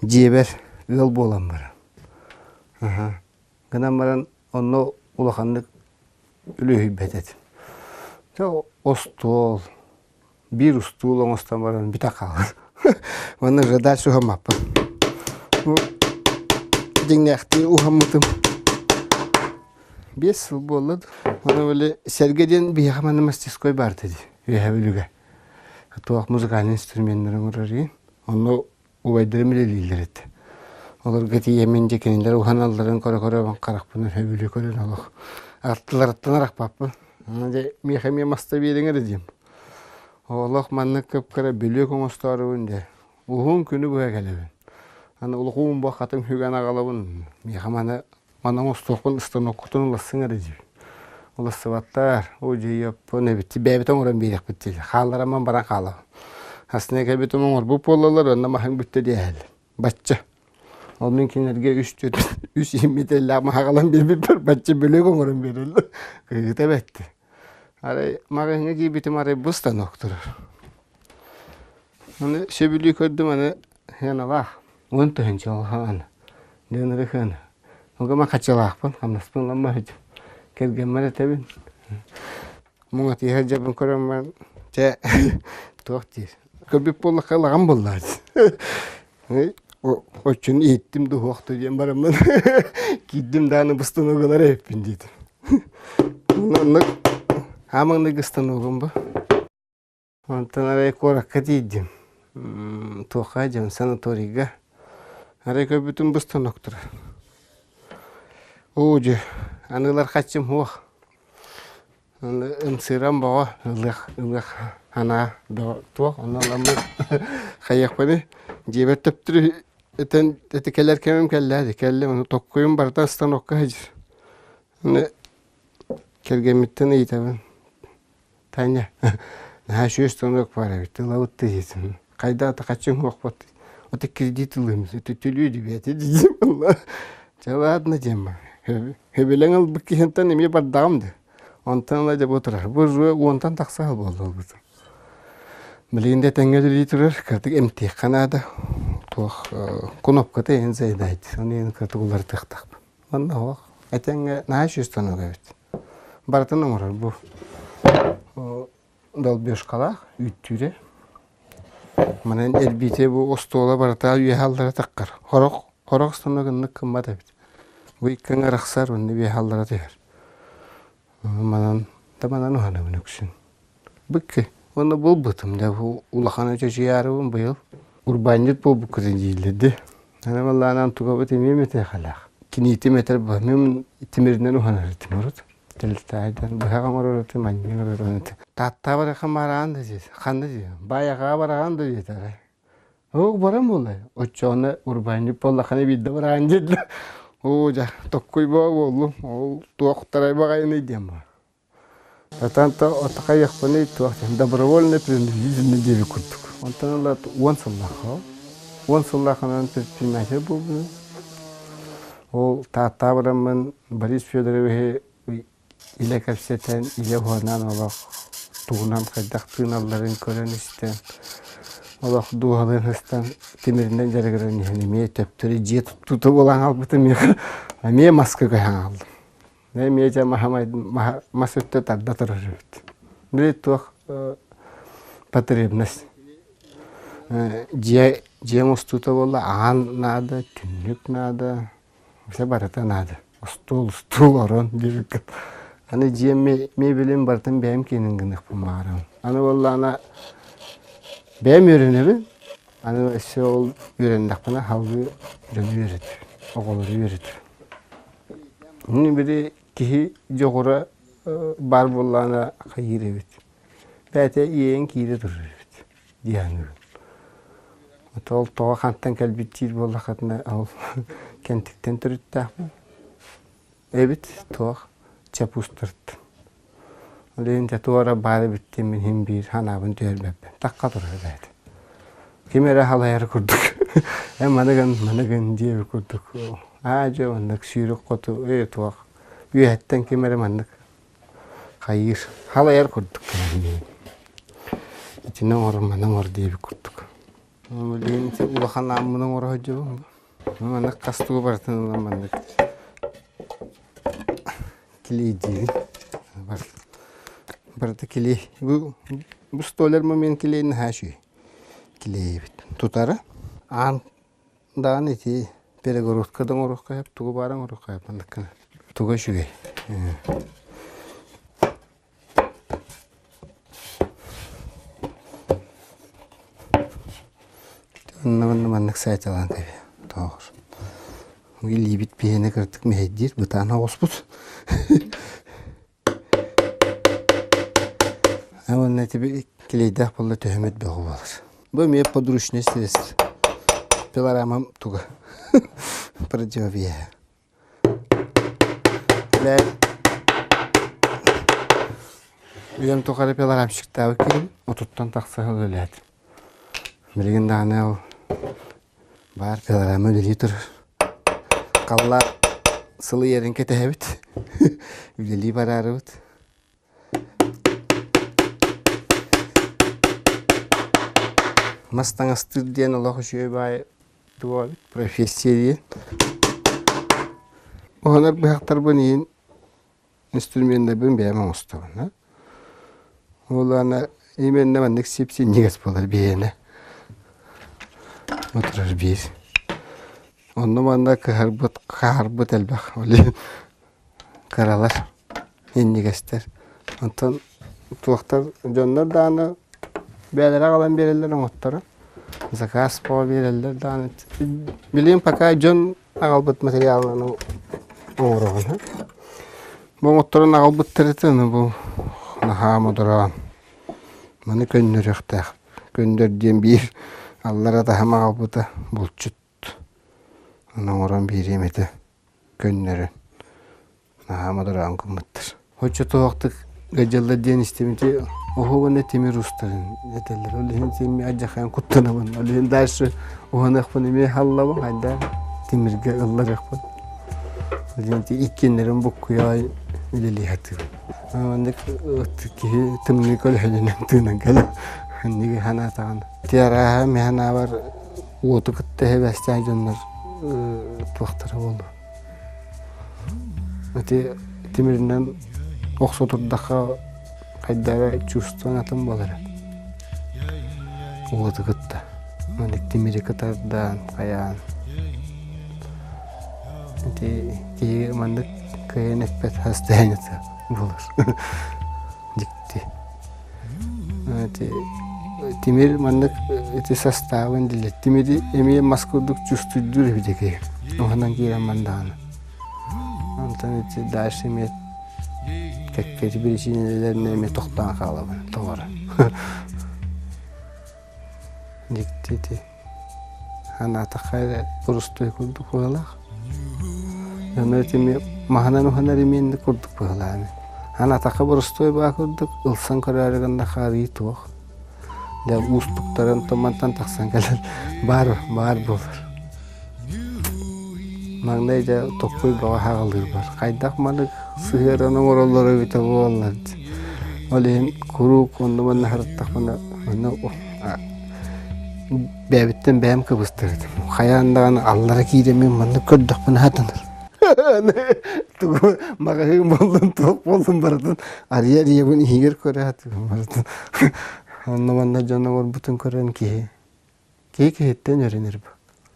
Дьиэбэр ыал буолан баран. Аһа. Гынан баран онно улаханнык үлүһүйбэт этим. Дьэ остуол, биир устуул оҥостон баран бүтэ хаалар. Уонна уже дальше уһаммаппын. Бу дьиҥнээхтии уһаммытым 5 сыл буолла. Ону били Сэргэ диэн биһиэхэ манна мастерской баар этэ дии, Үөһээ Бүлүүгэ. Туох музыкальный инструменнары оҥорор игин. Онно убайдарым үлэлииллэр этэ. Олорго тиийэммин дьэ кинилэр уһаналларын көрө-көрө харахпынан сөбүлүү көрөн олох аттыларыттан арахпаппын. Дьэ миэхэ эмиэ маста биэриҥ эрэ диим. Олох маннык кып-кыра бүлүөк оҥостоорубун дьэ. Уһун күнү быһа кэлэбин. Аны улахуун бу хатыҥ сүгэн аҕалабын. Миэхэ маны Маны оҥостуохпун станоккутун улассыҥ эрэ диибин. Улассыбаттар, оо дьиэйэппин эбит, бэйэбит оҥорон биэриэхпит дииллэр. Хааллараммын баран хаалабын. Астына кэлбитим оҥорбут буоллаллар, онно маһыҥ бүттэ диэһэллэр. Бачча. Ол мин кинилэргэ үс түөрт үс иһиммит эллээх маһы аҕалан биэрбиппэр бачча бөлүөк оҥорон биэрэллэр. Кыыта бэттэ. Арай маҕаһыыҥҥа киирбитим арай бу станок турар. Аны сөбүлүү көрдүм аны сыаналаах. 10 000 улахан. Дыаныры сыана. Олга хаччалаахпын, хамнаспын ыламмат этим. Кэргэммэр этэбин. Муҥатыйа сылдьарбын көрөн баран, чэ, туох диир. Көрбүт буоллахха ылаҕын буоллаа Оччону иһиттим да уһуохту диэн бараммын киирдим даҕаны быстан ылар эбиппин диэтим. Оннук аамаҥныгы станогум бу. Онтон арай куоракка тиийдим. Туохха дьон санаторийга. Арай көрбүтүм быстан турар. Оо дьэ, аныылар хаччым суох. Ымсыыран боҕо ылыах ылыах анаа бөҕө туох онно ыламмын хайыахпыный дьиэбэр төптөрү этэн ити кэлэр кэмим кэллээ кэллим ону токкуйум барыта станокка сылдьар. Аны кэргэммиттэн ыйытабын Таня, наһаа үчүгэй станок баар эбит, ылабыт да диэтим. Хайдах да хаччыҥ суохпут. Ото кредит ылыым, төлүү дибиэтэ диим ылла. Чэ ладно диэм Хөбүлэҥ ылбыт киһинтэн эмиэ бардаҕым да. Онтон ыла дьэ бу турар. Бу уже уонтан тахса сыл буолла ылбытым. Билигин да этэҥҥэ үлэлии турар, кыратык эмтиэххэ наада. Туох кнопката иһин заедает. Ону иһин кыратык уларытыахтаахпын. Манна оһох этэҥҥэ наһаа үчүгэй станок эбит. Барытын оҥорор бу долбежкалаах үүттүүрэ. Манан эрбиитэ бу остуола барыта үөһэ аллара таххар. Хорох хорох станок ыннык гыммат эбит. Бу икки арахсар уонна үөһэ аллара түһэр. Манан да манан уһанабын үксүн. Быккы. Уонна булбутум дьэ бу улахан чочуйаарыбын быйыл. Урбаанньыт буолбуккутун дииллэр дии. Аны баллаанан тугабыт эмиэ мэтиэхэлээх. Киниитим этэр мин тимиринэн уһанар этим урут. Тэлтаайдан быһах оҥорор этим, анньыы оҥорор этим. Тааттаа барахым бараан да диэт. Ханна диэ? Баайаҕаҕа бараҕан да диэтэ арай. Оо, баран буоллай. Оччоҕуна урбаанньыт буоллаххына биирдэ бараан диэтэ. Оо, дьэ, токкуй боо буоллум. Ол туохтарай баҕайыный диэн баар. Отон хайыахпыный туох диэн добровольно принудительно диэбит курдук. Онтон ыла 10 сыллаах 10 сыллаахынан предприниматель буолбутум. Ол Тааттаа бараммын Борис Федоровиһы илэ кэпсэтэн, илэ уһанан олох тугунан хайдах тыыналларын көрөн-истэн, олох дууһалыын сыстан тимиринэн дьарыгыран иһэн эмиэ төптөрү дьиэ туттуута буолан хаалбытым эмиэ маска көһөн хааллым. Эмиэ дьэ мас өттө тарда турар эбит. Били туох потребность. Дьиэ дьиэ оҥостуута буолла аан наада, түннүк наада, все барыта наада. Остуол, устуул, орон диэбиккин. Аны дьиэм мебелин барытын бэйэм киэнин гыныахпын баҕарабын. Аны буоллаҕына бэйэм үөрэнэбин. Аны өссө ол үөрэннэхпинэ салгыы дьону үөрэтэбин, оҕолору үөрэтэбин. Били киһи дьоҕура баар буоллаҕына хайыыр эбит. Бэйэтэ иэйэн киирэ турар эбит дии саныыбын. Ол тоҕо хантан кэлбит диир буоллаххытына ол Кэнтиктэн төрүттээхпин. Эбит туох чапустартан. Ол иһин туора баар эбит диэн мин иһин биир санаабын түһэрбэппин. Тахха турар эбээт. Ким эрэ халайар курдук. Эн маны гын, маны гын диэбит курдук. Аа дьэ маннык сүүрүк хоту ээ туох үөһэттэн ким эрэ маннык хайыыр халайар курдук гынан Итини оҥор, маны оҥор диэбит курдук. Билигин улахан ааммын оҥоро сылдьабын. Маннык хас тугу барытын ылан маннык килиэйдиибин. Барыта килиэй. Бу бу столяр момент килиэй наһаа үчүгэй. Килиэйбит. Тутара. Аан даҕаны ити перегородка да оҥоруохха сөп, тугу баара оҥоруохха сөп маннык гына. Туга үчүгэй. Онно маннык саайталаан кэбиһэ тоҕор. Илиибит биһиэнэ кыратык мэһэйдиир, бытаан оҕуспут. Уонна ити килиэйдээх буолла төһөмөт бөҕө буолар. Бу эмиэ подручное средство. Пилорамам туга. Противовеһа. Үйэм тухары пилорамщиктаабыт киһим отуттан тахса сыл үлэлээтим. Билигин даҕаны ол баар пилорама үлэлии турар. Халлаан сылыйарын кэтэһэбит. Үлэлии бараарыбыт. Мас таҥастыыр диэн олох үчүгэй баайы туох эбит профессия диэн. Уһанар быһахтарбын иин инструменнарбын бэйэм оҥостобун. Ол аны именно маннык сип-синньигэс буолар биһиэнэ. Отырар биир. Онно манна кыһарбыт, хаһарбыт элбэх. Ол иһин кыралар, иннигэстэр. Онтон туохтар дьоннор даҕаны бэйэлэрэ аҕалан биэрэллэр оҥотторо. Заказ буола биэрэллэр даҕаны. Билигин пока дьон аҕалбыт материалынан оҥороҕун. Бу оҥотторон аҕалбыттар этэ, аны бу наһаа модороон. Маны көннөрүөхтээх. Көннөр диэн биир аллара таһым аҕалбыта булчут. Аны оҥорон биэриэм этэ. Көннөрөн. Наһаа модороон гыммыттар. Оччотоохтук гадьаллар диэн истибити оһуобана тимир устарын этэллэр. Ол иһин син адьахайан куттанабын. Ол иһин дальше уһаныахпын эмиэ халлабын хайда тимиргэ ылларыахпын. Ол иһин иккиэннэрин буккуйа үлэлии сатыыбын. Маннык киһи тымныы көлөһүнүнэн тыынан кэлэр. Инниги санаатаҕына. Ити арааһа мин санаабар уоту кытта эһэбэстээх дьоннор туохтара буолуо. Ити тимиринэн охсо турдахха хайда эрэ чувствон атын буолар уоту кытта. Маннык тимири кытардаан, хайаан. Ити киһи маннык кыайан эппэт состояниета буолар. Дьикти. Ити тимир маннык ити састаабын дииллэр. Тимири эмиэ мас курдук чувствуйдуур эбит киһи. Уһанан киирэн мандаҕына. Онтон ити дальше эмиэ кэккэ биричиинэлэринэн эмиэ тохтоон хаалабын тоҕоро. Дьикти ити. Анаатахха эрэ борустуой курдук быһыылаах. Дьоно итини маһынан уһанар имиэнни курдук быһыылаах. Анаатахха борустуой баа курдук ылсан көрөөрү гыннахха арыый туох. Дьэ уустуктарын тумантан тахсан кэлэр баар баар буолар. Маҥнай дьэ токкуй бөҕө хаҕылыырбар. Хайдах маны сыһыаран оҥороллоро эбитэ буоллар. Ол иһин куруук онно-манна сырыттахпына онно Бэйэбиттэн бэйэм кыбыстар этим. Хайаан даҕаны аллара киирэммин маннык көрдөхпүнэ сатанар. Тугу маҕаһыын буоллун, туох буоллун барытын арыйа-арыйабын иһигэр көрө сатыыбын барытын. Онно-манна дьон оҥорбутун көрөн киһи киһи киһиттэн үөрэнэр бу.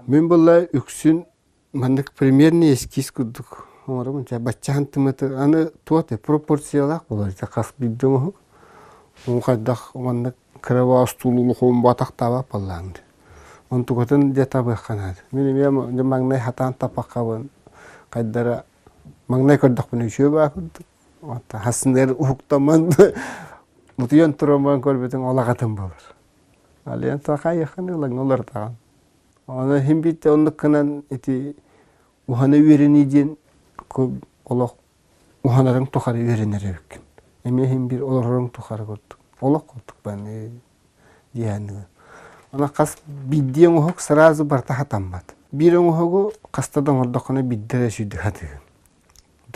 Мин буолла үксүн Маннык примерный эскиз курдук оҥоробун. Чэ, баччахан тымыты аны туох да пропорциялаах буолар. Ити хас биирдии оҥоһук. Ол хайдах маннык кыра остуол улахан батахтаабат буоллаҕыҥ дии. Онтукатын дьэ табыахха наада. Мин эмиэ маҥнай хатаан таппаккабын хайдара маҥнай көрдөхпүнэ үчүгэй баа курдук. Хассыныгар уһуктаммын утуйан тураммын көрбүтүҥ олаҕатын буолар. Алиан сахайахын ылаҥ олортаҕын. Аны иһин биирдэ оннук гынан ити уһана үөрэнии диэн олох уһанарыҥ тухары үөрэнэр эбиккин. Эмиэ иһин биир олороруҥ тухары курдук. Олох курдук баны диэхэннигин. Аны хас биирдии оҥоһук сразу барыта хатаммат. Биир оҥоһугу хаста да оҥордоххуна биирдэ эрэ сүүрдэ хатыыгын.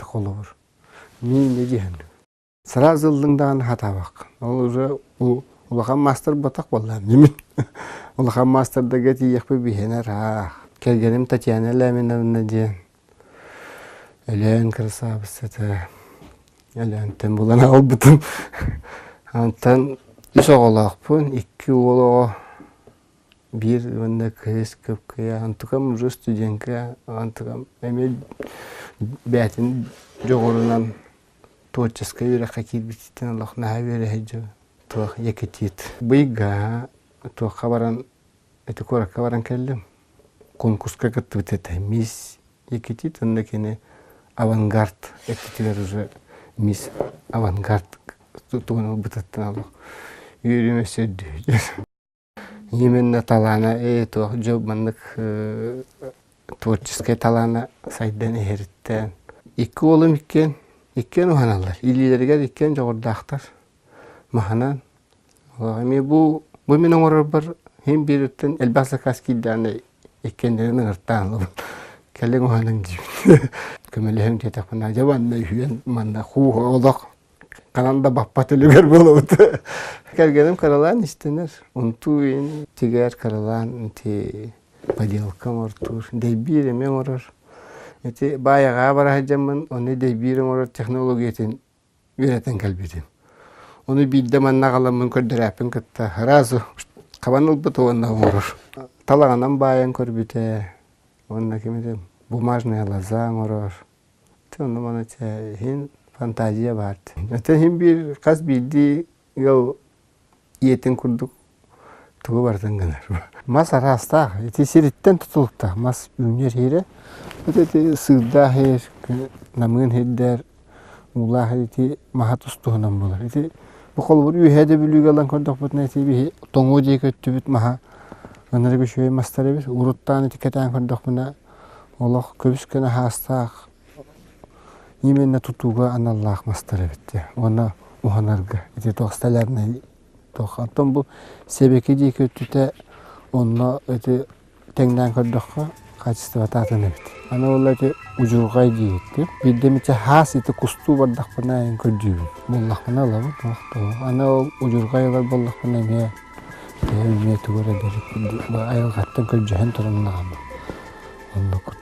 Холобур. Миин диэхэннигин. Сразу ыллыҥ даҕаны хатаабаккын. Ол уже Улахан маастар буотах буоллаҕым дьимин. Улахан маастардарга тиийиэхпит биһиэнэ ыраах. Кэргэним Татьяна Ляминовна диэн Өлөөн кырасаабыссата Өлөөнтөн булан аҕалбытым. Онтон үс оҕолоохпун, икки уол оҕо, биир уонна кыыс кып-кыйа. Онтукам уже студентка, онтукам эмиэ бэйэтин дьоҕурунан творческай үөрэххэ киирбититтэн олох наһаа үөрэ сылдьабын. Туох якутит. Быйга туохха баран ити куоракка баран кэллим. Конкурска кыттыбыт этэ. Мисс Якутит уонна кини авангард эппитигэр уже мисс авангард тугун ылбытыттан олох үөрүүм өссө үрдүүр. Именно талаана ээ туох дьэ маннык творческай талаана сайдан иһэриттэн икки уолум иккиэн иккиэн уһаналлар илиилэригэр иккиэн дьоҕурдаахтар маһынан эмиэ бу бу мин оҥорорбор иһин биириттэн элбэх заказ киирдэҕинэ иккиэннэрин ыҥыртаан ылабын кэлиҥ уһаныҥ диибин көмөлөһүҥ диэтэхпинэ дьэ манна үһүөн манна хуу олох ханан да баппат үлүгэр буолабыт. Кэргэним кыралаан истэнэр. Унтуу иин тигэр кыралаан ити поделка оҥортуур. Дэйбиир эмиэ оҥорор. Ити баайаҕа бара сылдьаммын ону дэйбиир оҥорор технологиятын үөрэтэн кэлбитим. Ону биирдэ манна аҕаламмын көрдөрөөппүн кытта сразу хабан ылбыт уонна оҥорор. Талаҕынан баайан көрбүтэ. Уонна ким этэ бумажная лоза оҥорор. Онно маны иһин фантазия баар. Это иһин биир хас биирдии ыал ийэтин курдук тугу барытын гынар. Мас араастаах. Ити сириттэн тутулуктаах. Мас үүнэр иһирэ. Ити сыырдаах иһэр, намыын иһирдэр, уулаах ити маһа тус-туһунан буолар. Ити бу холобур үөһээ да Бүлүүгэ ылан көрдөхпүтүнэ ити биһи тоҥуо диэки өттүбүт маһа ынырык үчүгэй мастар эбит. Уруттаан ити кэтээн көрдөхпүнэ Олох көбүс-көнө хаастаах именно тутууга аналлаах мастар эбит дии уонна уһанарга ити туох столярнай туох оттон бу сэбэки диэки өттүтэ онно ити тэҥнээн көрдөххө хаачыстыбата атын эбит. Аны ол ити удьурҕай диэбиттэр. Биирдэ эмитэ хаас ити кустуу бардахпына эҥин көрдүүбүн. Буллахпына ылабын туох да Аны ол удьурҕай ылар буоллахпына эмиэ эмиэ тугу эрэ айылҕаттан көрдьөһөн туран ылаҕын. Оннук.